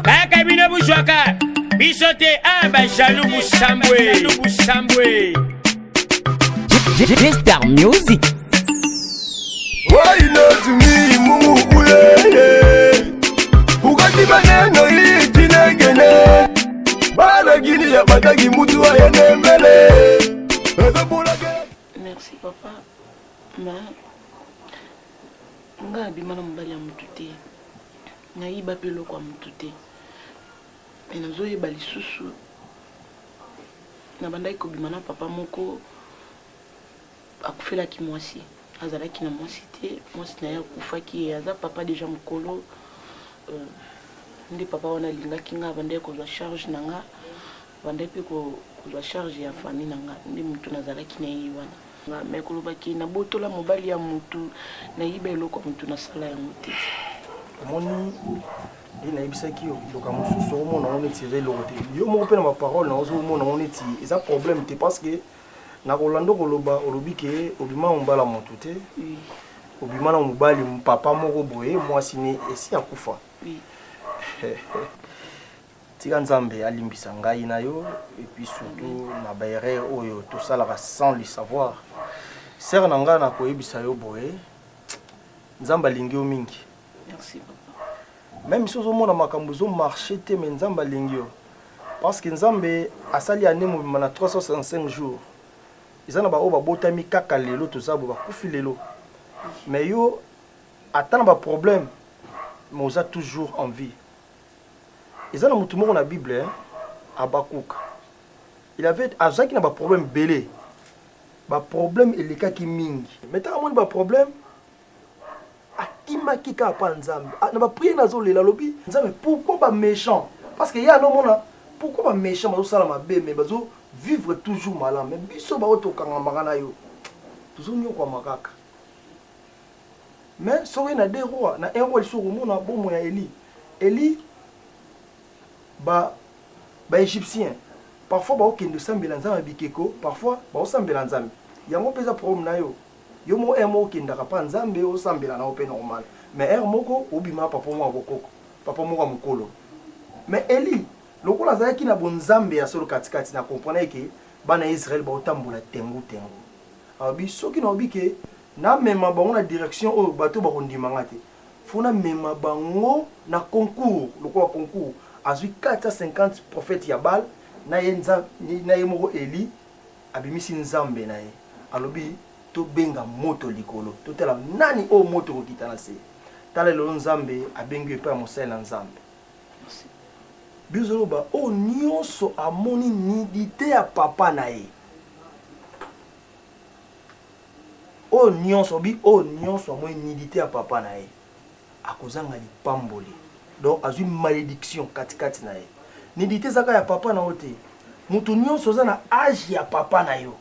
Kaka bino buzwaka biso te a ba jaloux busambwe busambwe. G-Star Music. Why not me mumu uyeye Ukati maneno hii jinegene Balagini ya batagi mutu ayende mbele Ezobulage Merci papa. Mais nga abima na mobali ya mutu te. Nayiba pe eloko ya mutu te. Mais nazoyeba lisusu nabandaki kobima na papa moko akufelaki mwasi azalaki na mwasi te mwasi na ye akufaki ye aza papa deja mokolo euh, nde papa wana alingaki nga abandaki kozwa charge na nga abandaki mpe kozwa charge ya famille na nga nde motu nazalaki na ye wana Nga mais koloba ke nabotola mobali ya mutu nayiba eloko ya mutu nasala yango te. Omoni nde nayebisaki yo liloka mosusu okomona yango neti eza eloko te yo moko mpe na baparole na ozomona yango neti eza problème te parce que na kolanda okoloba olobi ke obima mobala motu te obima na mobali papa moko boye mwasi ne esi akufa Tika Nzambe alimbisa ngai na yo et puis surtout na ba erreurs oyo tosalaka sans le savoir. Sœur na ngai nakoyebisa yo boye, Nzambe alingi yo mingi. Merci papa. Même si ozomona makambo ezo marcher te mais Nzambe alingi yo. Parce que Nzambe asali année mobimba na 365 jours. Eza na ba oyo babotami kaka lelo toza boye bakufi lelo. Mais yo ata na ba problème mais oza toujours en vie. Eza na mutu moko na bible Habacuc il avait azalaki na ba problème ebele ba problème elekaki mingi mais tango amoni ba problème akimaki kaka pa nzambe ah, na ba prière nazolela alobi nzambe pourquoi ba méchant parce que ye anomona pourquoi ba méchant bazosala mabe mais bazo vivre toujours malamu mais biso baoyo tokangamaka na yo tozonyokwama kaka Mais soki na deux rois, na un roi lisusu okomona bomoi ya Elie. Elie ba ba egyptiens parfois baokende osambela nzambe ya bikeko, parfois baosambela nzambe. Yango mpe eza problème na yo. Yo moko heure moko okendaka pa nzambe osambela na yo mpe normal. Mais heure moko obima papa moko ya bokoko, papa moko ya mokolo. Mais Elie lokola azalaki na bonzambe ya solo katikati na comprendre ke bana ya Israël baotambola tengu tengu. Alobi soki nalobi ke na mema bango na direction oyo bato bako ndima nga te faut na mema bango na concours lokola concours azui 450 prophètes ya Baal na ye na ye moko Elie abimisi nzambe na ye alobi to benga moto likolo totala nani oyo moto ekokita na se tala lelo nzambe abengi yo epai ya mosali na nzambe bizo loba oyo nionso amoni nudite ya papa na ye Oyo nionso obi oyo nionso amoni nudite ya papa na ye akozanga lipamboli donc azui malediction kati kati na ye nudite eza kaka ya papa na yo te mutu nionso oza na age ya papa na yo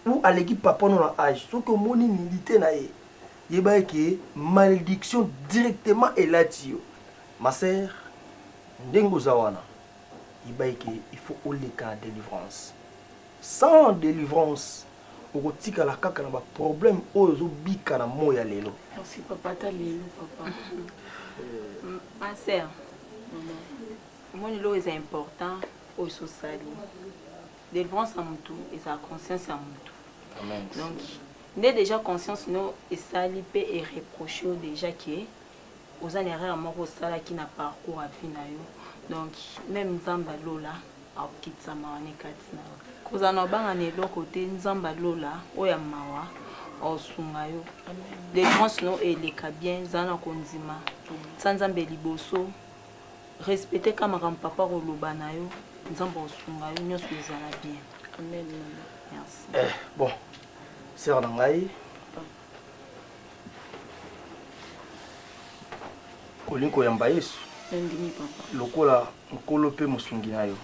ou aleki papa no na age soki omoni nudite na ye yeba ye ke malediction directement elati yo ma sœur ndenge oza wana yeba ye ke il faut oleka na delivrance Sans delivrance okotikala kaka na ba problème oyo ozo bika na moyi ya lelo. Merci papa ata lelo papa. Ma sœur, omoni eloko eza important oyo esi osali delivrance ya mutu ezala conscience ya mutu donc nde déjà conscience no esali pe e reproche yo déjà ke oza na erreur moko osalaki na parcours ya vie na yo donc meme nzambe ya lola akokitisa mawa ne kati na yo kozala na obanga na eloko te nzambe ya lola oyo ya mawa akosunga yo delivrance no eleka bien zala na kondima tia nzambe liboso respecte ka makambo papa akoloba na yo nzambe akosunga yo nyonso ezala bien amen mama merci eh, bon sœur na ngai Olingi koyamba Yesu Nandimi papa. lokola Nkolo mpe Mosungi na yo?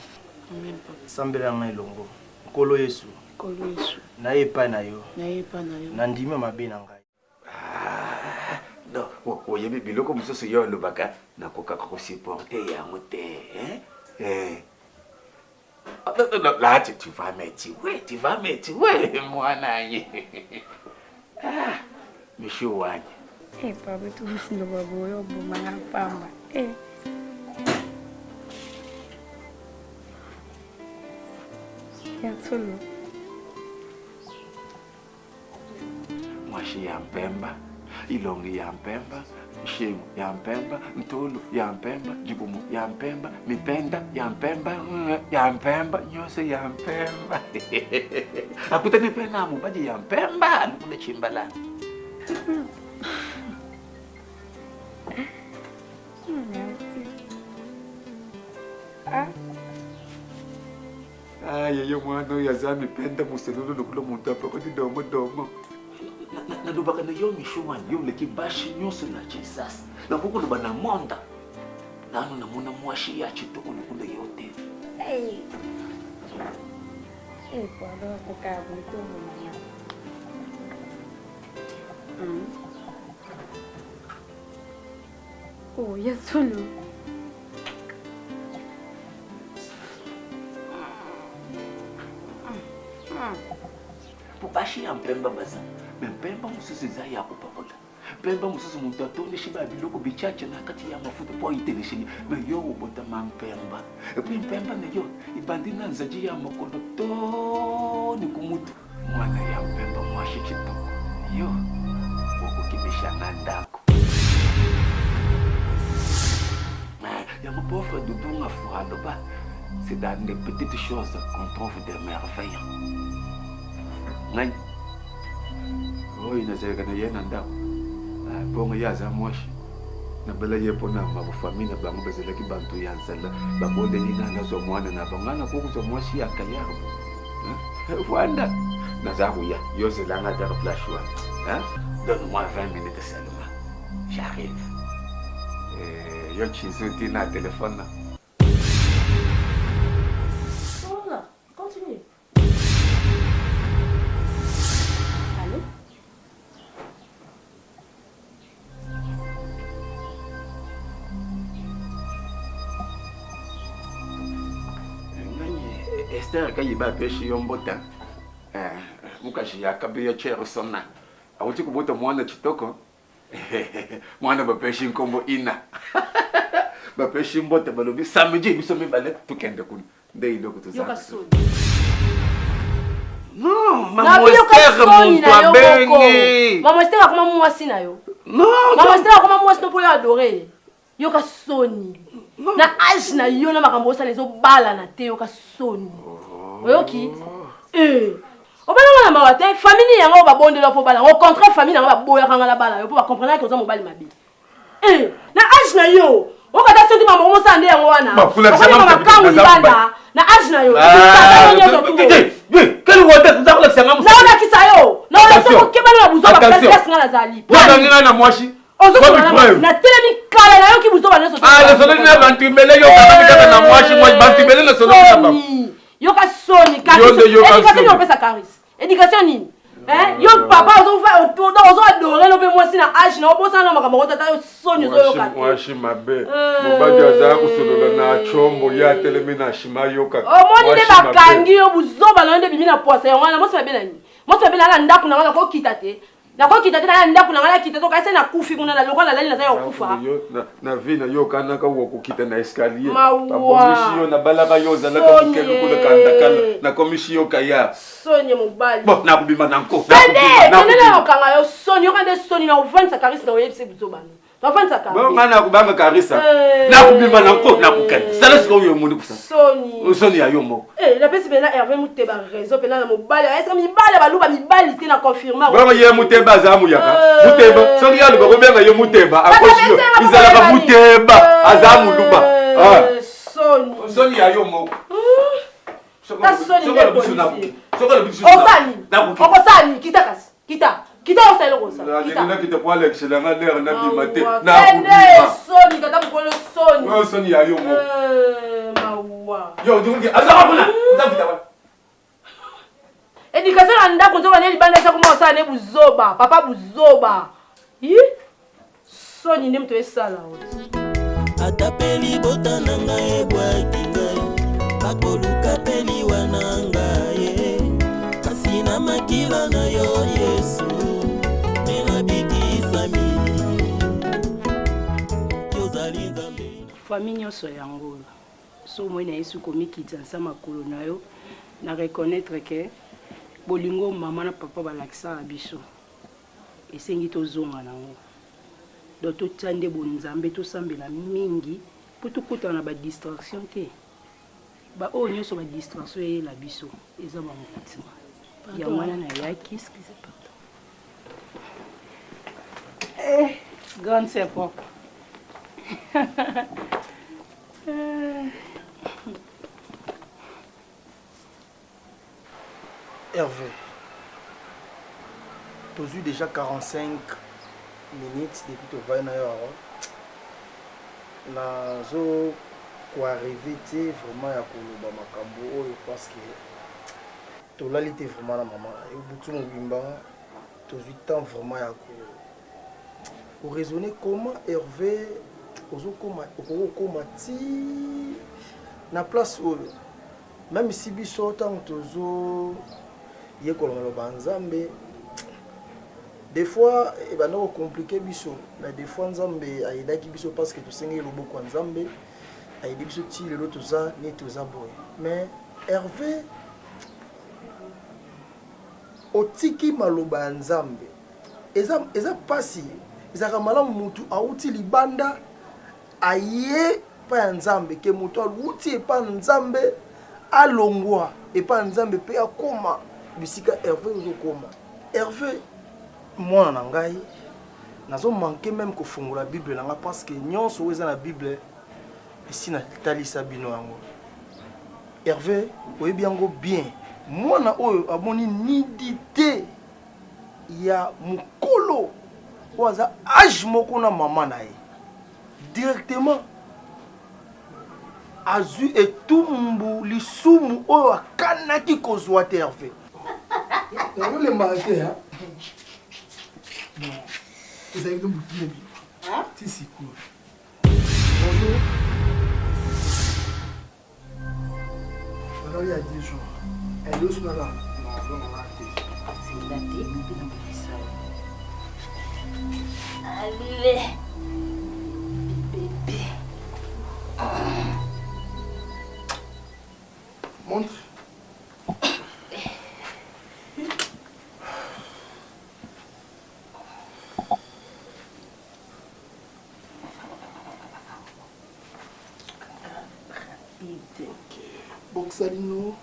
Amen papa. Sambela na ngai elongo. Nkolo Yesu, Nkolo Yesu, naye epai na yo. Naye epai na yo. Nandimi mabe na ngai. Ah, non, oyebi biloko mosusu yo olobaka nakokaka kosupporte yango te hein? Eh. Ah, non, non, non, là, tu, tu vas me tuer, tu vas me tuer, mwana ye. Ah, monsieur Wanya. Eh, papa, tuloba boye oboma nga pamba. Eh. Ya solo. Mwashi ya mpemba, ilongi ya mpemba, shingo ya mpemba, ntulu ya mpemba, jikumu ya mpemba, mipenda ya mpemba, ya mpemba, nyonso ya mpemba. Akutani mpe na mobali ya mpemba, lokola chimbala. Ah, yeye mwana oyo aza mipenda moselolo lokola moto apakoti dongodongo. Nalobaka na yo misho wana yo oleki bashi nyonso na Jesus. Nakoki koloba na monda nano namona mwashi ya kitoko lokola yo te. Hey. Hey, pardon, kokaya moto mama. Oh, ya solo. Po bashi ya mpemba baza me mpemba mosusu eza ya kopakola mpemba mosusu moto atondisi ba biloko bichacha na kati ya mafuta mpo aiteleseli me yo obotama mpemba epui mpemba na yo ebandi na nzaji ya mokolo to ni kumutu Mwana ya mpemba mwashi kitoko yo okokimisa nga ndako yango pauvre Doudou Ngafu aloba c'est dans des petites choses qu'on trouve des merveilles ngai oyo nazalaka na ye na ndako ah, bongo ye aza mwashi nabala ye mpo na mabofamille na bango bazalaki bantu ya nzala babondeli nga nazwa mwana na bango nga nakoki kozwa mwasi ya kayarbo Wanda, naza koya yo zela nga kaka place wana hein? Donne-moi 20 minutes seulement. J'arrive. Eh, yo chizu ti na téléphone na. Voilà, continue. Allô? Esther kayiba apeshi yo mbota eh, mukashi ya kabeya chersona awuti kubota mwana chitoko mwana bapeshi nkombo ina bapeshi mbote balobi samedi biso mibale tukende kuna nde eloko toza Yoka soni. Non, Na maman yoka Esther soni moto na yo moko. abengi. Maman Esther akoma mwasi na yo. Non, Maman Esther akoma mwasi no mpo yo adore ye. Yoka soni. Na age na yo na makambo osala ezobalana te yoka soni. Oyoki? Eh. Obalanga na mawa te, famille yango babondela mpo obala. Au contraire famille na nga baboyaka nga na bala yo mpo ba comprenaka oza mobali mabe. Eh, na age na yo okata soki mama mosala nde yango wana okolima makangu libanda na age na yo naolakisa yo naolakisa okebana na buzoba place nga nazali na mwasi natelemi kala nayoki buzoba nyonso yoka soni kasi opesa karis Education nini? Hein? Yo papa ozo ozo adorer no pe mwasi na age na obosana na makambo ngo tata yo soni ozo yoka te. Mwasi mabe. Euh. Mobali aza kosolola na chombo ye atelemi na shima yoka. Omoni nde bakangi yo buzoba na yo nde bimi na poisa yango wana mwasi mabe na nini? Mwasi mabe na na ndako na nga nakokita te. Nakokita te na ndako na nga nakita to kasi nakufi kuna na lokola nalali naza ya kokufa. Na vie na yo okanaka okokita na escalier. Babongisi yo nabalaka yo ozalaka moke lokola kandakala nakomisi yo kaya. Soni mobali. Bon nakobima na nko. Kende kende na okanga yo soni yoka nde soni na ovandisa Carisse na oyebisi buzoba no. Navandisa Carisse. Bon nga nakobanga Carisse. Eh. Nakobima na nko nakokende. Sala sikoyo oyo omoni kosala. Soni. Soni ya yo moko. Eh napesi pena Hervé Muteba raison pena na mobali. Est-ce que mibali baluba mibali te na confirma. Bongo ye Muteba aza muyaka. Eh. Muteba soki ye aluka kobenga ye Muteba akosi yo. Ezalaka Muteba aza muluba. Ah. Soni. Soni ya yo moko. Osali okosali kita kasi kita kita osala eloko osala kita nakita po alakisela nga lere nabima te nakobima soni tata mokolo soni oyo soni ya yo moko euh, mawa yo ozoki azaka kuna oza wana education na ndako nzoka ne libanda eza koma osala ne buzoba papa buzoba yi soni nde moto esala ata mpe libota na ngai ebwaki ngai bakoluka mpe liwa na ngai kasi na makila na yo yesu nde nabikisami yozali nzambe famille nyonso yango oyo. So omoni na yesu komikitisa nsa makolo na yo na reconnaitre que bolingo mama na papa balakisaka biso esengi tozonga na yango. Donc totia nde bonzambe, tosambela mingi mpo tokutana na ba distraction te. Ba oyo nionso ba distraction eyela biso eza ba envoutement. Yango wana nayaki. Excusez, pardon. Eh, grande sœur propre. Hervé, tozwi déjà 45 minutes depuis tovandi na yo awa nazo koarrive te vraiment ya koloba makambo oyo parce que tolali te vraiment na mama na yo butu mobimba tozwi temps vraiment ya ko koraisonner comment Hervé ozokoma okoki kokoma ti na place oyo Meme si biso tango tozo yekola maloba ya Nzambe des fois ebanda ko compliquer biso mais des fois Nzambe a aidaki biso parce que tosengeli loboko ya Nzambe a aide biso ti lelo toza neti toza boye mais Herve otiki maloba ya Nzambe eza eza pasi ezalaka malamu mutu awuti libanda Aye epai ya Nzambe ke moto awuti epai ya Nzambe alongwa epai ya Nzambe pe akoma bisika Herve ozo koma. Herve mwana na ngai nazo manque meme kofongola bible na ngai parce que nyonso oyo eza na bible esi natalisa bino yango. Herve oyebi yango bien mwana oyo amoni nidite ya mukolo oyo aza age moko na mama na ye directement azwi etumbu lisumu oyo akanaki kozwa te Herve. Olembaka te ezalaki to butu mobimba ti sikoyo. Bonjour. Alors il y a 10 jours. Elle est là. Non, non, non, Zela te, mpe na bongisa yo. Allez. Bébé. Montre. Bokisa bino.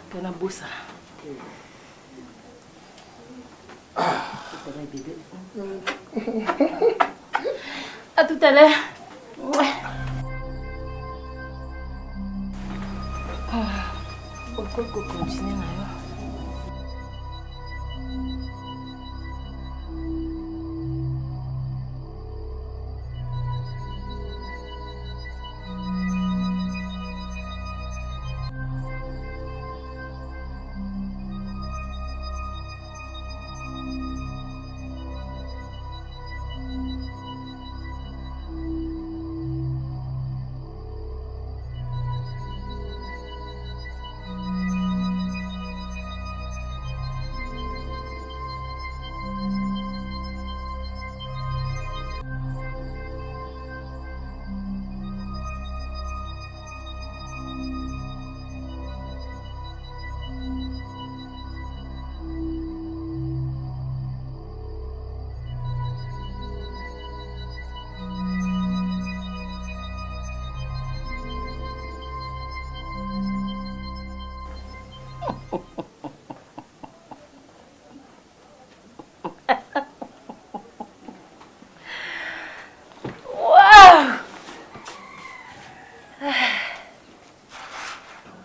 Mpe nabosana. À tout à l'heure. Ouais. Okoki kokontinue na yo.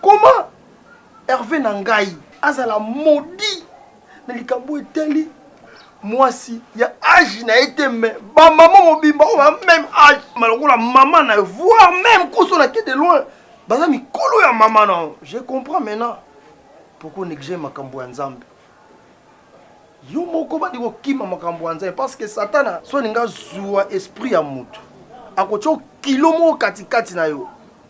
Comment Hervé na ngai azala maudit na likambo etali mwasi ya age na ye te mais bamama mobimba oyo ba même age lokola mama na ye voire même kuso na ke de loin baza mikolo ya mama na je comprends maintenant pourquoi néglige makambo ya nzambe Yo moko bandi kokima makambo ya Nzambe parce que Satana so alingi azua esprit ya mutu akotia kilo moko katikati na yo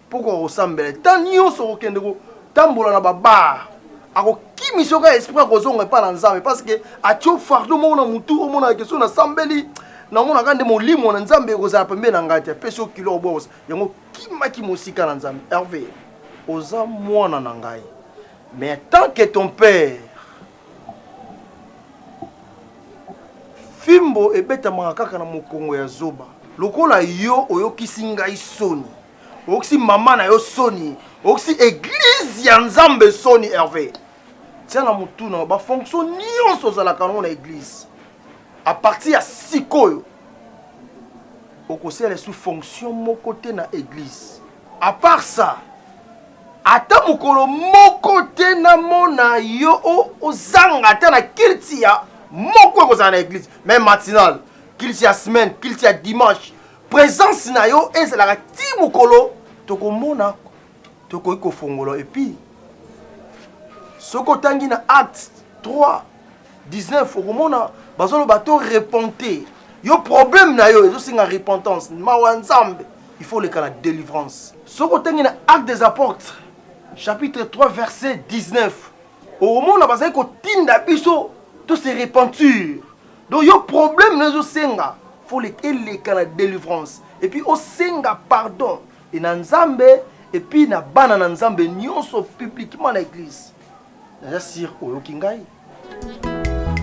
mpo okoka kosambela temps nyonso okokende kotambola na babar akokimisa yo kaka esprit akozonga epai na Nzambe parce que atie fardeau moko na mutu omonaka ke so nasambeli Namonaka nde molimo na Nzambe ekozala pembeni na ngai te. Apesi yo kilo obosa. Yango kimaki mosika na Nzambe. Herve, oza mwana na ngai. Mais tant que ton père fimbo ebetamaka kaka na mokongo ya zoba. Lokola yo oyokisi ngai soni, oyokisi mama na yo soni, oyokisi eglise ya Nzambe soni Herve. Tia na mutu na yo ba fonction nyonso ozalaka nango na eglise. À partir ya sikoyo okosala lisusu fonction moko te na eglise. À part ça, ata mokolo moko te namona yo ozanga ata na kilti ya moko ekozala na eglise, même matinale, kilti ya semaine, kilti ya dimanche, présence na yo ezalaka ti mokolo tokomona tokoki kofongola. Et puis soki otangi na Acte 3 19 okomona bazoloba to repente yo problème na yo ezosenga repentance, mawa Nzambe, il faut oleka na délivrance. Soki otangi na Acte des Apôtres chapitre 3 verset 19 okomona bazali kotinda biso to se repentir. Donc yo problème na ezosenga faut eleka na délivrance et puis osenga pardon et na Nzambe et puis na bana na Nzambe nyonso publiquement na église. Naza sur oyoki ngai.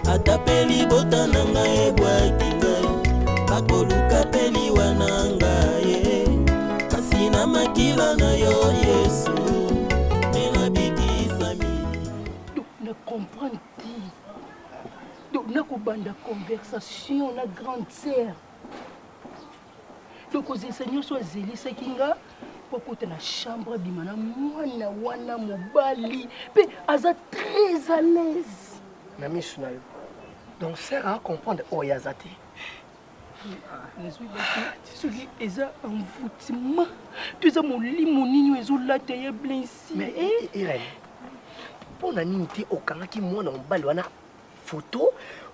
Ata mpe libota na ngai ebwaki ngai, bakoluka mpe liwa na ngai, kasi na makila na yo Yesu nde nabikisami. Donc na comprendre te, donc nakobanda conversation na grande sœur, donc kozelisa nyonso azelisaki nga mpo akota na chambre abima na mwana wana mobali mpe aza très à l'aise na misu na yo. Donc sœur a comprendre oyo aza te. Nazwi bato soki eza envoûtement to eza molimo nini oyo ezolata ya Blesi. Mais Irène, mpo na nini te okangaki mwana mobali wana photo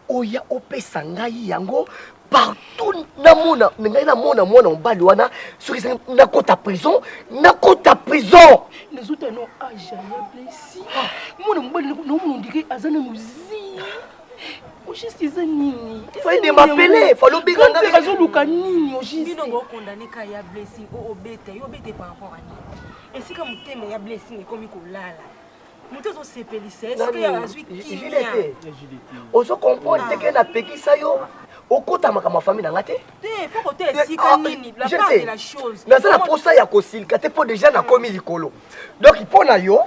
oya opesa ngai yango partout namona ngai namona mwana mobali wana soki esengi nakota prison, nakota prison. Nazota no age ya Blesi, mwana mobali naomona ondire aza nanu zi Ogiste eza nini? Fallait de m'appeler, fallait obenga ngai. Azoluka nini Ogiste? Bino bokondane ka ya Blessing o obeta yo obete par rapport à nini? Esika motema ya Blessing ekomi kolala. Moto ezosepelisa esika ya azwi kimia. Ozo comprendre te ke napekisa yo okota makambo ya famille na nga te? Te, faut kote esika nini? La part de la chose. Naza na posa ya kosilika te mpo déjà nakomi likolo. Donc mpo na yo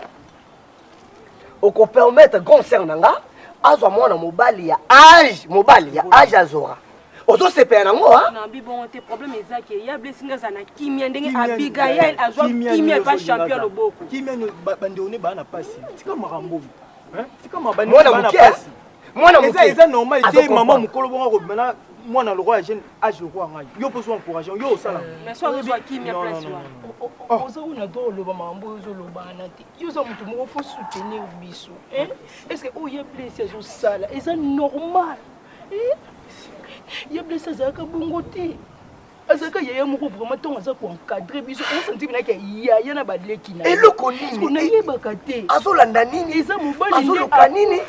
okopermettre grand sœur na nga azwa mwana mobali ya age, mobali ya age azora, ozosepela nango? Na bibongo te. Problème eza ke ya Blessing aza na kimia ndenge Abigail azwa kimia epa champion loboko. Kimia bandeko ne baa na pasi, tika makambo, tika mwana moke, mwana moke. Eza normal te, mama mokolo bongo akobima na mwana lokola jeune age lokola ngai. Yo mposo encourage yo osala. Mais so azozwa kimia place wana. Oza kuna to oloba makambo oyo ozolobana te. Yo oza moto moko faut soutenir biso. Est ce que oyo ye Blesi azosala eza normal? Ye Blesi azalaka bongo te, azalaka yaya moko vraiment ntongo aza koencadre biso osanti binaki yaya na baleki na eloko nini nayebaka te. Azolanda nini? Eza mobali nde azoluka nini?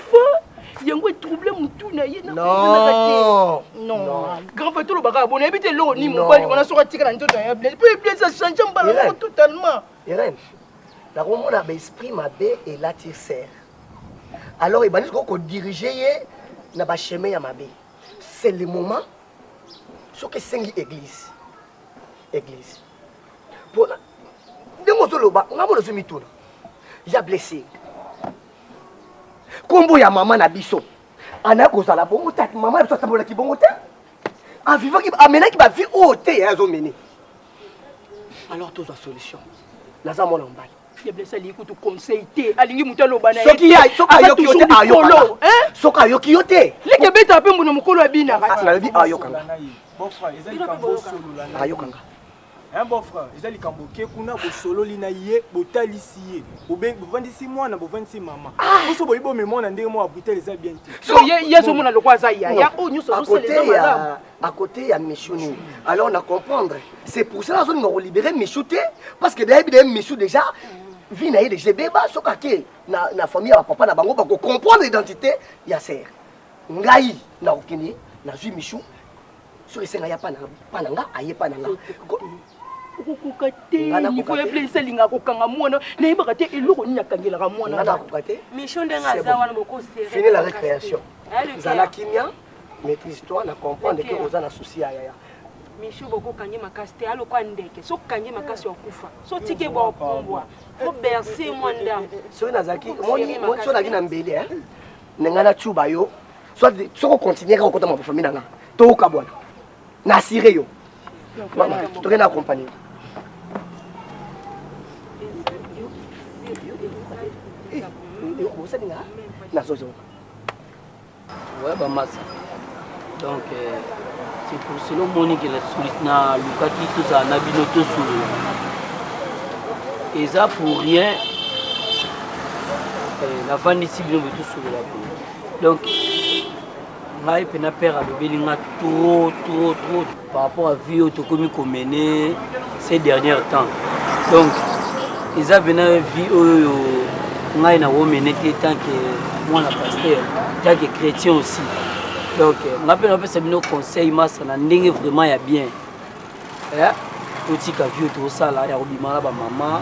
Yango etrouble motu na ye. Non. Non, grand frère, tolobaka bo nayebi te eloko nini mobali wana soki atika na nzoto ya Blesi mpo Blesi achange mbala moko totalement. Irene, nakomona baesprit mabe elati sœur, alors ebandi sikoyo kodirige ye na bachemin ya mabe. C'est le moment soki esengi église, église mpona ndenge ozoloba nga mona ozomituna ya Blessing, nkombo ya mama na biso anaya kozala bongo te. Mama na biso atambolaki bongo te, avivaki, amenaki bavie oyo te ye azomene. Alors tozwa solution. Naza mwana mobali. Ye Blesi alingi kutu conseil te, alingi moto aloba na ye. Soki ayoki yo te, ayokanga. Soki ayoki yo te, leki ebetaka mpe mbuna mokolo abinaka. Nalobi ayokanga, ayokanga. Un bon frère, eza likambo oke kuna bosololi na ye, botalisi ye, bovandisi mwana, bovandisi mama, poso boyi bomema mwana ndenge moko brutal, eza bien te. Ye azomona lokwa aza yaya oyo nyonso azosala eza malamu. À côté ya Michou nini, alors na comprendre, c'est pour cela azolinga kolibérer Michou te, parce que dayebi daye Michou déjà vie na ye déjà ebeba. Soki ake na famille ya bapapa na bango, bakocomprendre identité ya sœur. Ngai nakokende, nazwi Michou. Soki esenga ya pa na nga, aye pa na nga. Okokoka te niveau ya blesse alingaka kokanga mwana nayebaka te eloko nini akangelaka mwana. Nga nakoka te. Micho ndenge aza wana bokosere. Fini la récréation. Zala kimia, maîtrise toi na comprendre que oza na souci ya yaya. Micho bokokange makasi te alokwa ndeke soki okangi makasi okufa so tike bopumbwa fo berse mwa ndambo. Soki nazalaki moni soki nazalaki na mbeli hein na ngai nacuba yo soit soki okontinue kaka okota ma famille na nga tokabwana na assure yo mama tokende accompagne osalinga nazozonga. Ouais, bamasa donc euh, c'est pour cela omoni ke nalukaki tozala na bino tosolola eza pour rien euh, navandisi bino boye tosolola boye donc ngai mpena père alobeli nga trop trop trop par rapport à vie oyo tokomi komene ces derniers temps donc eza mpena vie oyo ngai nakomene te tant que mwana pasteur, tant que chrétien aussi. Donc ngai mpe napesa bino conseil masa na ndenge vraiment ya bien eh, totika vie oyo tozosala ya kobima na bamama,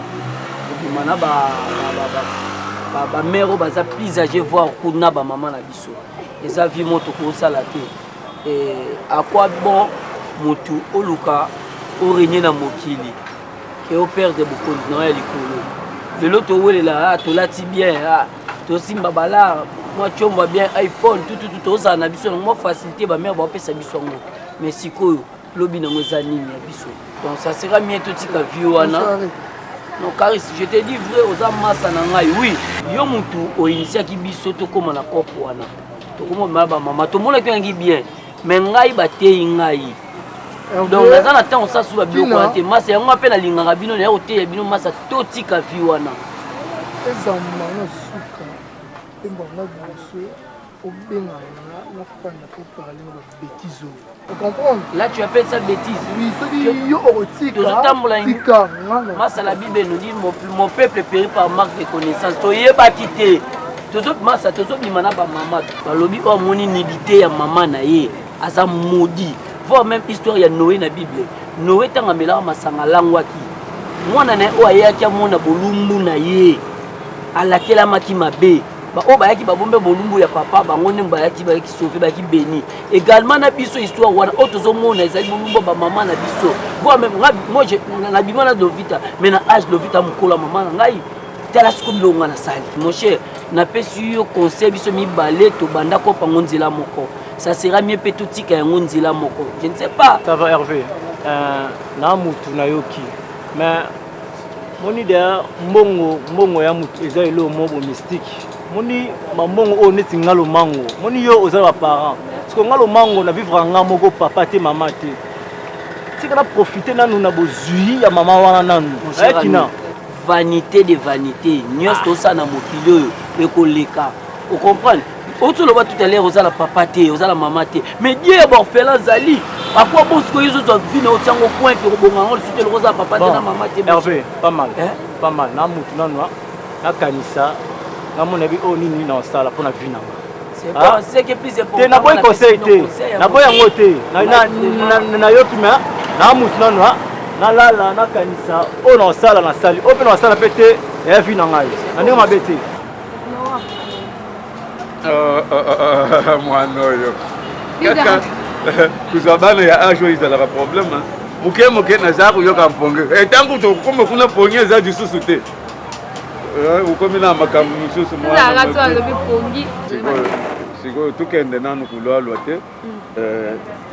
kobima na bamare oyo baza plus age, voir kuna bamama na biso. Eza vie moko tokosala te. À quoi bon motu oluka orenie na mokili ke operdre bokonzi na yo ya likolo? Lelo towelela, ah, tolati bien, ah, tosimba balar mwa comba bien, iPhone tututu, tozala na biso yango mwa facilité, bamare baopesa biso yango, mais sikoyo lobi nango eza nini ya biso? Donc ça sera mieux totika vie wana. Non, Caris, je te dis vrai, oza masa na ngai. Oui, yo mutu oinitiaki biso tokóma na cope wana. Tokóma bima bamama, tomonaki yangi bien. Mais ngai bateyi ngai. Donc naza na ntango sasu ba biloko wana te. Masa yango mpe nalingaka bino, naya koteya bino masa totika vie wana. Ezamba na suka ebanga liboso obengana nga nafanda po parler na babétise oyo, ocomprendre? Là tu appelles ça bêtise? Oui, soki yo okotika tika nga. Masa, la Bible nous dit mon peuple périt par manque de connaissance. Toyebaki te. Tozo masa tozobima na bamama, balobi oyo amoni nudité ya mama na ye aza maudit. Voir même histoire ya Noé na Bible. Noé ntango amelaka masanga alangwaki, mwana na ye oyo ayeyaki amona bolumbu na ye alakelamaki mabe. Baoyo bayaki babombe bolumbu ya papa bango nde bayaki sauve, bayaki béni également. Na biso histoire wana oyo tozomona ezali bolumbu ya bamama na biso. Voir même moi, nabima na Lovita, mais na age Lovita mokolo ya mama na ngai. Tala siko biloko nga nasali. Mon cher, napesi yo conseil, biso mibale tobanda kopango nzela moko, ça sera mieux mpe totika yango nzela moko, je ne sais pas. Ça va Hervé, na mutu nayoki, mais moni deya mbongo, mbongo ya mutu eza eloko moko mystique. Moni bambongo oyo neti nga lomango, moni yo oza baparent, siko nga lomango na vivre nga moko, papa te, mama te. Tika na profite nanu na bozwi ya mama wana nanu ayakina. Vanité de vanité, nyonso tosala na mokili oyo ekoleka, ocomprendre? Oti oloba tout à l'heure oza na papa te, oza na mama te, mais Dieu ya baorphelin azali akwa bo. Sikoyo ozozwa vie na otiango point ke kobonga yango lisusu te loko oza na papa te na mama te. Hervé, pas mal, pas mal. Na mutu nanu nakanisa, namona bi oyo nini na osala mpona vie na nga. C'est bon, c'est que plus important. Te, naboyi conseil te, naboyi yango te, nayoki, mais na mutu nanu nalala nakanisa oyo na osala, nasali oyo mpe na osala mpe te ya vie na ngai na ndenge mabe te. Mwana oyo kaka kozwa bana ya age oyo ezalaka problème moke moke. Naza koyoka mponge ntango tokokoma kuna, pongi eza lisusu te, okomi na makambo mosusu. Sikoyo tokende nanu kulwalwa te.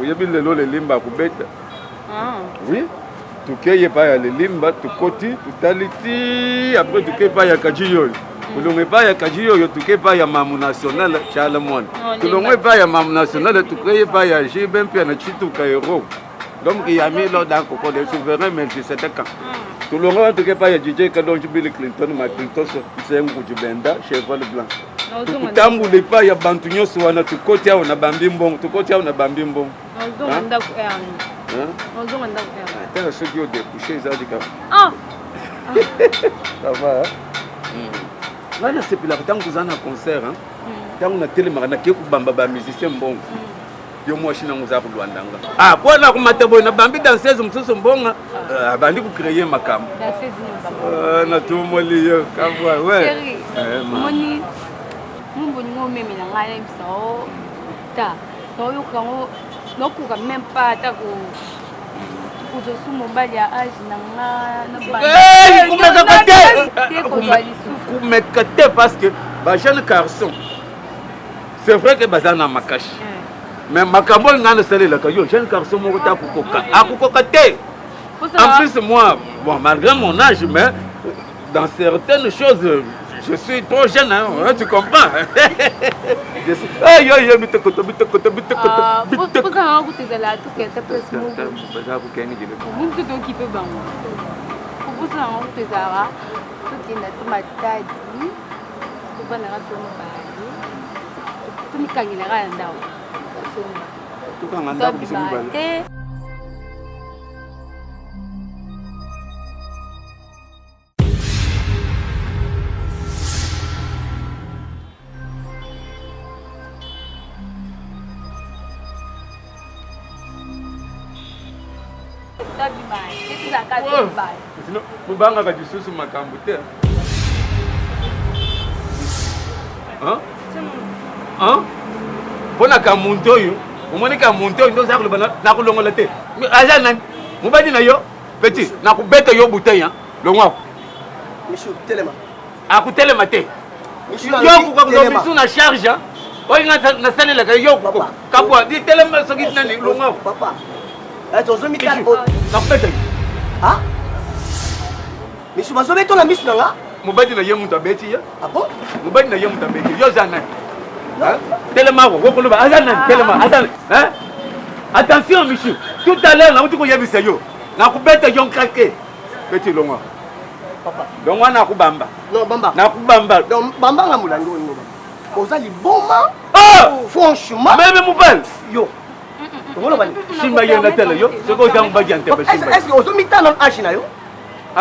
Oyebi lelo lelimba akobeta. Oui, tokei epai ya lelimba, tokoti, totali ti après toke epai ya kaji yoyo, tolongo epai ya kaji yoyo, toke epai ya mamu national tyala mwana, tolongo epai ya mamu national, tokei epai ya jibe mpia na chituka hero. Donc yamilo dankoko le souverain Melchisedek. Tolongo wana, toke epai ya DJ Kalonji, Bill Clinton, ma Clinton nsengu kujibenda cheval blanc. Tokotambula epai ya bantu nyonso wana, tokoti awa na bambi mbongo, tokoti awa na bambi mbongo. Ata soki odécouche eza likambo. Ça va? Ngai nasepelaka ntango toza na concert, ntango natelemaka nakei kobamba bamusicien mbongo. Yo mwasi nango oza kolwanda nga. Ah, po na komata boye na bambi danseuse mosusu mbonga ah, abandi kocreye makambo. Ah, natumoli yo kabwa we. Eh, moni mumbu ningo omemela ngai nayebisa o ta naoyoka yango nakoka meme pas ata ko kozwa su mobali ya age na nga komekaka te komeka te parce que bajeune garçon c'est vrai que baza na makasi mais makambo oyo ngai nasalelaka yo jeune garçon moko te akokoka akokoka te en plus moi bon malgré mon âge mais dans certaines choses je suis trop jeune hein, hein tu comprends je suis hey, yo yo bitokoto bitokoto bitokoto ah, bitokoto tokenda to matadi tofandaka to mibale tomikangelaka na ndako tokanga ndako biso mibale te Bobangaka lisusu makambo te. Mpo na kamuntu oyo omoni kamuntu oyo nde oza koloba nakolongola te aza nani mobali na yo petit nakobeta yo bouteille longwa akotelema te yo okoka kozwa bisu na charge oyo nga nasalelaka yo kabwa telema soki nani longwa nakobeta yo misu bazobeta na misu na nga mobali na ye moto abeti ye mobali na ye moto abeti yo oza nani telema ko okoloba aza nani telema aza nani attention misu tout à l'heure nauti koyebisa yo nakobeta yo nkake Petit longwa. Papa. Longwa na kubamba. Non bamba. Na kubamba. Donc bamba nga mulangi oyo bamba. Oza liboma. Ah! Franchement. Meme mobali. Yo. Tongolo bani. Simba ye na tele yo. Soki oza mobali ya ntebe simba. Est-ce que ozo mitana âge na yo?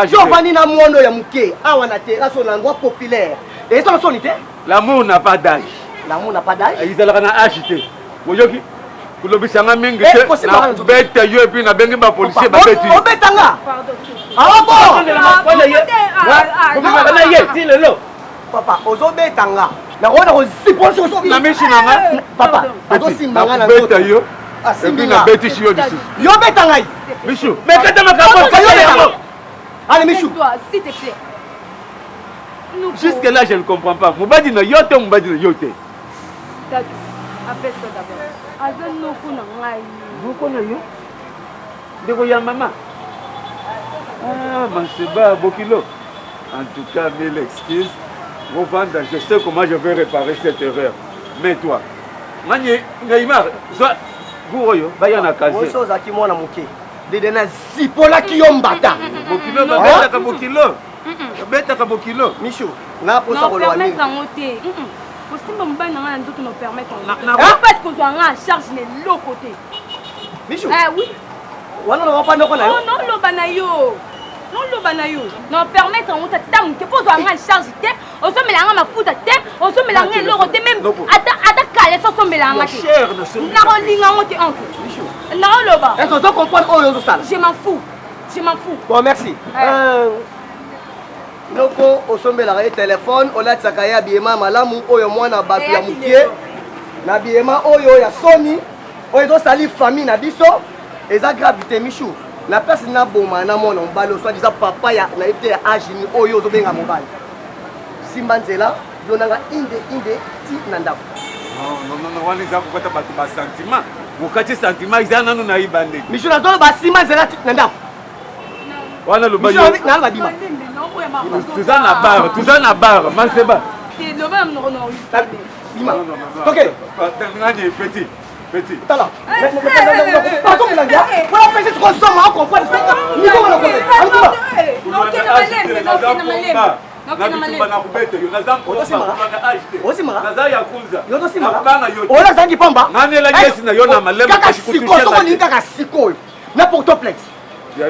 Yo ovandi na mwondo ya moke awa na terrasse na endroit populaire. Ezala soni te? L'amour n'a pas d'âge. L'amour n'a pas d'âge? Ezalaka na âge te. Oyoki? Kolobisa nga mingi te. Nakobeta yo epuis nabengi ba policier babeti yo. Obeta nga? Ah bon? Bobimaka na ye ti lelo. Papa, ozobeta nga. Nakoona kozipola soki na misu na nga. Papa, azosimba nga na nzoto. Nakobeta yo. Epuis nabetisi yo lisusu. Yo beta ngai. Misu, mais kata makambo kata yango. Allez Michou. S'il te plaît. Jusque là, je ne comprends pas. Mobadi na yo te, mobadi na yo te. Tatu, apaise-toi d'abord. Aza noko na ngai. Noko na yo? Ndeko ya mama. Ah, Manseba, Bokilo. En tout cas, mille excuses. Rovanda, je sais comment je vais réparer cette erreur. Mais toi, Mani, Neymar, soit Gouroyo, baya na casier. Oso ozalaki mwana moke. Dede na zipolaki yo mbata. Bokilo, babetaka bokilo. Babetaka bokilo. Michou, nga posa koloba mingi. yango te. Kosimba mobali na nga na nzoto na permettre yango. Parce kozwa nga en charge na eloko te. Michou. Eh oui. Wana na wapa ndoko na yo. Oh non loba na yo. Non loba na yo. Na permettre yango ata moke mpo ozwa nga en charge te. Ozomela nga mafuta te. Ozomela nga eloko te même ata ata kaleso osombela nga te. Nakolinga yango te oncle. Naoloba. Est-ce que ozo comprendre oyo ozosala? Je m'en fous. Je m'en fous. Bon merci. Euh, noko osombelaka ye telefone olatisaka ye abiyema malamu oyo mwana bato ya mokie na biyema oyo ya soni oyo ezosali famille na biso eza grave te michou na place naboma na mwana mobali oyo soit papa ya nayebi te ya age ni oyo ozobenga mobali simba nzela yo nanga inde inde ti na ndako non wana eza kokata bato basentiment okati sentiment eza nanu na ebandeli michou nazoloba simba nzela ti na ndako wana loba naloba bima toza na bar toza na bar manseba bima toke ngani petit petit tala pardon molangi wana pesi sikoyo soma ocomprendre niveau wana alibima oyo azangi pamba kaka sikoyo soki olingi kaka sikoyo na portoplex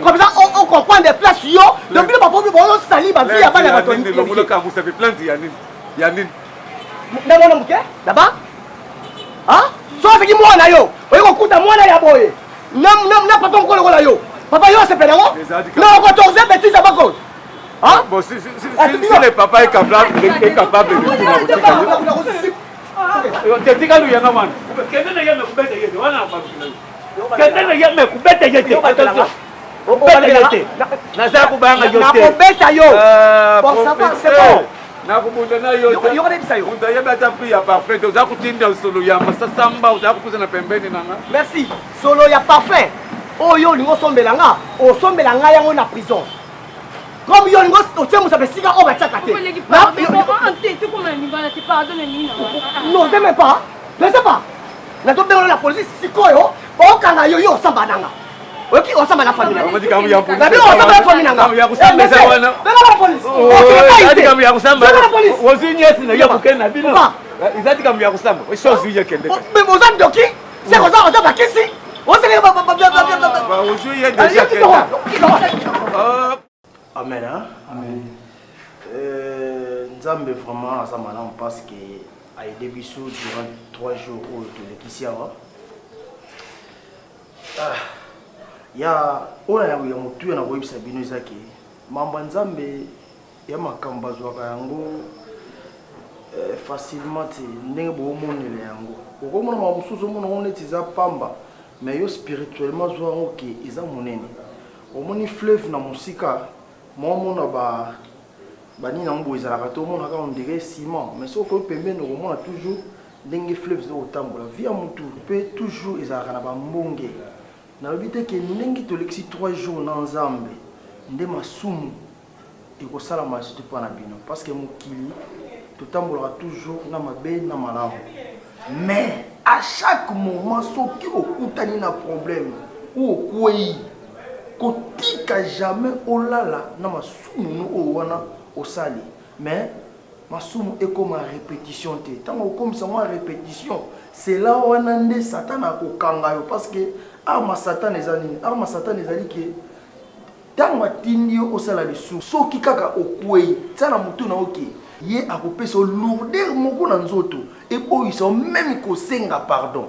comme ça on comprendre place yo donc bino bapobi bozosali bavie ya bana ya bato ya nini na mwana moke daba. Soki azalaki mwana na yo, oye kokuta mwana ya boye na papa mokolo lokola yo. Papa yo osepela yango? Na okoautorize betise ya bako. Hein? Bon, si, si, si, si, si le papa est capable, est capable de tout, tetika luyanga mwana kende na ye me kubeta ye te wana kende na ye me kubeta ye te attention obeta ye te naza kobanga yo te nakobeta yo bon ça va c'est bon nakobunda na yo te moto ayebi ata prix ya parfum te oza kotinda solo ya masasamba oza kopusa na pembeni na nga merci solo ya parfum oyo olingi osombela nga osombela nga yango na prison comme yo olingi otie mosapi esika oyo batiaka te non je même pas je sais pas nazobengana na polisi sikoyo baokanga yo yo osamba nanga oyoki osamba na famille nabi osamba na famille nanga benga na polisi ozwi nyesi na yo kokende na bino eza likambo ya kosamba ozwi ye kende oza ndoki seke oza bakisi ozwi ye deja kenda Amen. Hein? Amen. Euh, Nzambe vraiment aza malamu parce que a aidé biso durant 3 jours oyo tolekisi awa. Ah, ya oyo ya ya motuya na koyebisa bino eza ke mambo ya Nzambe ya makambo bazwaka yango eh, facilement te ndenge boomonela yango okomona makambo mosusu omona yango neti eza pamba mais yo spirituellement zwa yango ke eza monene Omoni fleuve na mosika, mwa omona ba ba nini yango boye ezalaka te, omona kaka on dirait ciment, mais soki okomi pembeni okomona toujours ndenge fleuve eza kotambola. Vie ya mutu pe toujours ezalaka na ba mbonge. Nalobi te ke ndenge tolekisi 3 jours na Nzambe nde masumu ekosalama lisusu te mpo na bino, parce que mokili totambolaka toujours na mabe na malamu, mais à chaque moment soki okutani na problème ou okweyi, kotika jamais olala na masumu no oyo wana osali, mais masumu ekoma repetition te. Ntango okomisa yango repetition, c'est là wana nde Satana akokanga yo, parce que arme ya Satana eza nini? Arme ya Satana ezali ke Tango atindi yo osala lisumu, soki kaka okweyi, tia na mutu na yo ke ye akopesa yo lourdeur moko na nzoto eboyisa yo meme kosenga pardon.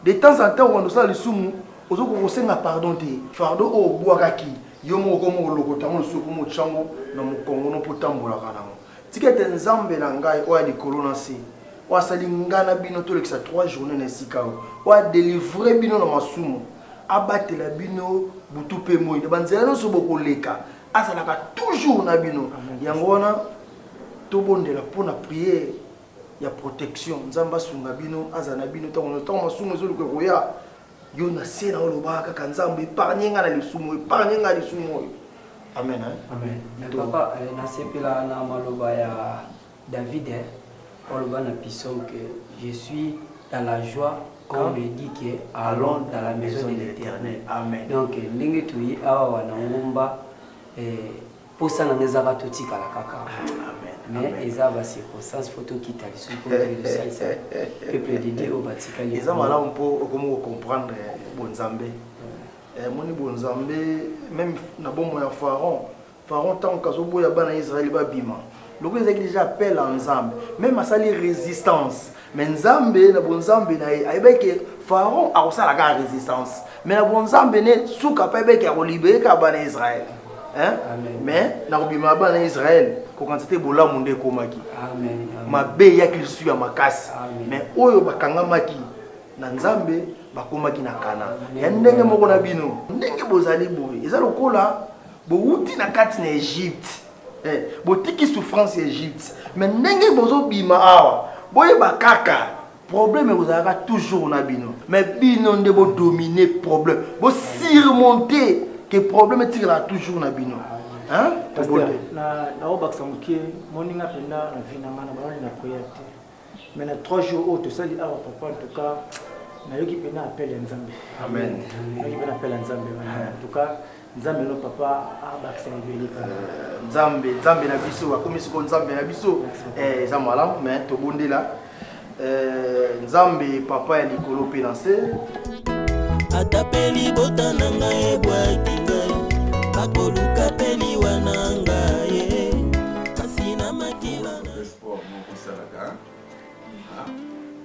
De temps en temps okobanda kosala lisumu, ozokoka kosenga pardon te. Fardeau oyo obwakaki, yo moko okomi kolokota yango lisusu, okomi kotia yango na mokongo no mpo otambolaka na yango. Tika ete Nzambe na ngai oyo ya likolo na nse, oyo asali ngai na bino tolekisa trois journees na esika oyo, oyo a delivrer bino na masumu, abatela bino butu mpe moi na banzela nyonso bokoleka, azalaka toujours na bino. Yango wana tobondela mpo na prière ya protection. Nzambe asunga bino, azala na bino ntango nyonso. Ntango masumu ezoluka koya, yo na se na olobaka kaka Nzambe epargne ngai na lisumu, epargne ngai lisumu oyo. Amen. Hein? Amen. Mais papa, eh, nasepela na maloba ya David eh, oloba na psaume que je suis dans la joie quand on me dit que allons dans la maison de l'Éternel. Amen. Donc eh, ndenge toye awa na ngomba eh, posa na nga ezaka totikala kaka mais eza ba circonstance faut tokita lisusu mpo tosalisa peuple de Dieu oyo batikali. Eza malamu mpo okomi kocomprendre bonzambe. Moni bonzambe meme na bomoi ya Pharaon. Pharaon ntango kazoboya bana ya Israël babima, lokola ezalaki deja appel ya Nzambe, meme asali resistance, mais Nzambe na bonzambe na ye ayebaki ke Pharaon akosala kaka resistance, mais na bonzambe ne suka mpe ayebaki ke akolibere kaka bana ya Israël. Hein? Mais na kobima ya bana ya Israël, kokanisa te bolamu nde ekomaki, mabe eyaki lisusu ya makasi, mais oyo bakangamaki na Nzambe bakomaki na Kana. Ya ndenge moko na bino, ndenge bozali boye, eza lokola bowuti na kati na Egypte, eh, botiki souffrance ya Egypte, mais ndenge bozobima awa, boyeba kaka problème ekozalaka toujours na bino, mais bino nde bodomine problème, bosurmonte ke problème etikalaka toujours na bino. Hein? Pasteur, naobakisa moke, moninga mpenza na vie na ngai na banoni na prière te. Mais na 3 jours oyo tosali awa papa en tout cas nayoki pena appel ya Nzambe. Amen. Nayoki pena appel ya Nzambe. En tout cas Nzambe no papa abakisa ebele. Euh, Nzambe, Nzambe na biso akomi siko Nzambe na biso. Eh eza malamu mais tobondela. Euh, Nzambe papa ya likolo pe na se. Ata pe libota na ngai ebwaki ngai, bakoluka pe liwa na ngai, kasi na makila Sport moko osalaka.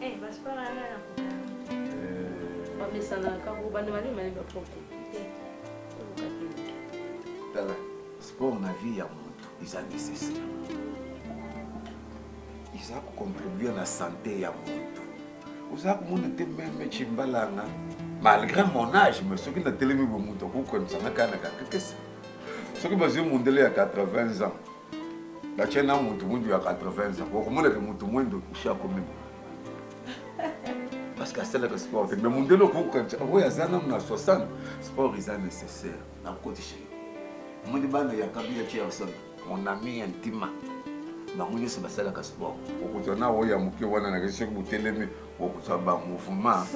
Eh, ba sport wana na. Mesanaka kobanda malembe malembe propre te. Tala, sport na vie ya moto eza nécessaire. Eza kocontribuer na santé ya moto. Oza komona te meme chimbalanga malgré mon âge, mais soki natelemi bo moto akokanisa nga kaka na kakekese. Soki bazwi mondele ya 80 ans batie na moto mwindu ya 80 ans, okomonaka moto mwindu usi akomi parce que asalaka sport te, mais mondele okokanisa oyo aza nanu na 60. Sport eza nécessaire. Nakotisa yo omoni bana ya Kabila Cherson, mon ami intima, bango nyonso basalaka sport. Okozwa na oyo ya moke wana nakesi, soki botelemi okozwa bamouvement.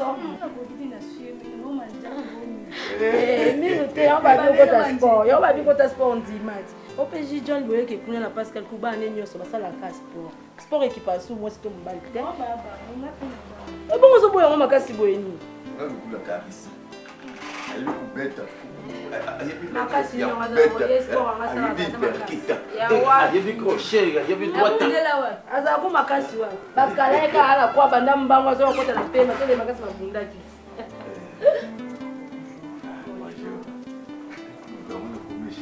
Mingi te, yango babi okota sport, yango babi kota sport, ndima ti opg John boyeke kuna na Pascal Kuba ne nyonso basalaka sport. Sport ekipa su mwasi to mobali te. Ebongo ozoboya yango makasi boye nini? Nga lokola Karisa ayebi kobeta. Makasi ya nyongo kobeta, aza ye sport yango asalaka ayebi aza makasi. perkita, Ya wapi? ayebi crochet, ayebi droite. Azala ko makasi wana bakala ye kaka ala kwa banda mbango azoka kota na pema tole makasi babundaki.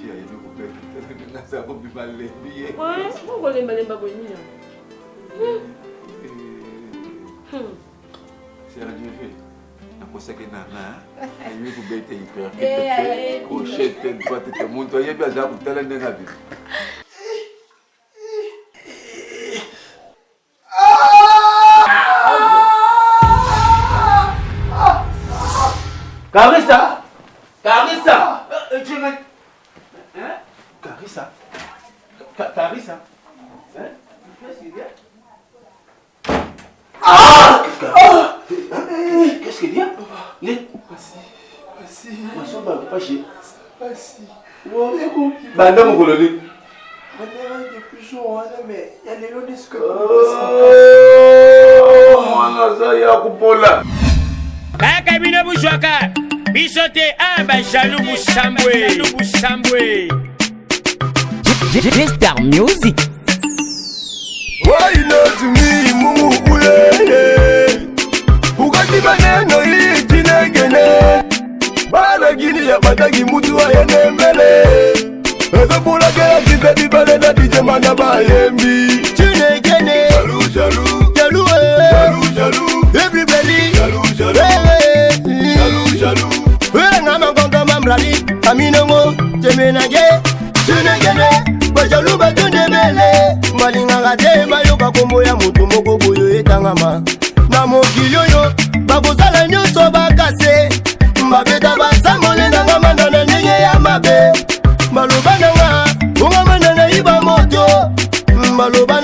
Ayebi kobeta, naza kobima lembi ye. Kolembalemba boye nini? Serge, nakosaki nana ayebi kobeta Eh, hyperkita te, ayebi. crochet te, droite te. Moto ayebi aza kotala ndenge abi. Carissa! Carissa! Hein? Carissa? Carissa? Hein? Qu'est-ce qu'il y a? Ah! Qu'est-ce qu'il y a? Ne? Masomba pashi. Pasi. Banda mokolo nini? Bandaka depuis jour wana, mais ya lelo nde sikoyo. Mwana aza ya kopola. Kaka bino buzwaka biso te, a bajaloux busambwe busambwe. Star Music. Wainotumi Mungu uyeye ukati maneno ijinegene balagini ya bataki mutu ayende mbele ezobulakela kize bibale na dijema na bayembi Chinekene. Jaloux, jaloux. Jaloux, eh. Jaloux, jaloux. Everybody. Jaloux, jaloux. Eh, eh. Jaloux, jaloux. Eh, nga makongo mambrali, aminongo, temenage. Chinekene, bajaloux batondebele. Balingaka te bayoka kombo ya moto moko boyo etangama na mokili oyo, bakozala nyonso bakase babeta basambole nanga manda na ndenge ya mabe, baloba nanga onga manda nayiba moto, baloba.